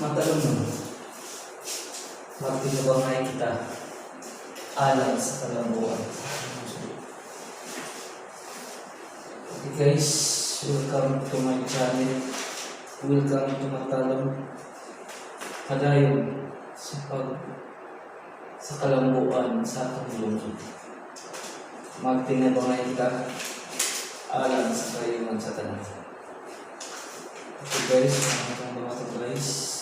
Matalom, magtinabangay kita alang sa kalambuan. Okay guys, welcome to my channel. Welcome to Matalom. Padayon sa kalambuan sa atong lungsod. Magtinabangay kita alang sa kayuman sa tanan. Okay guys, mga itong mga guys.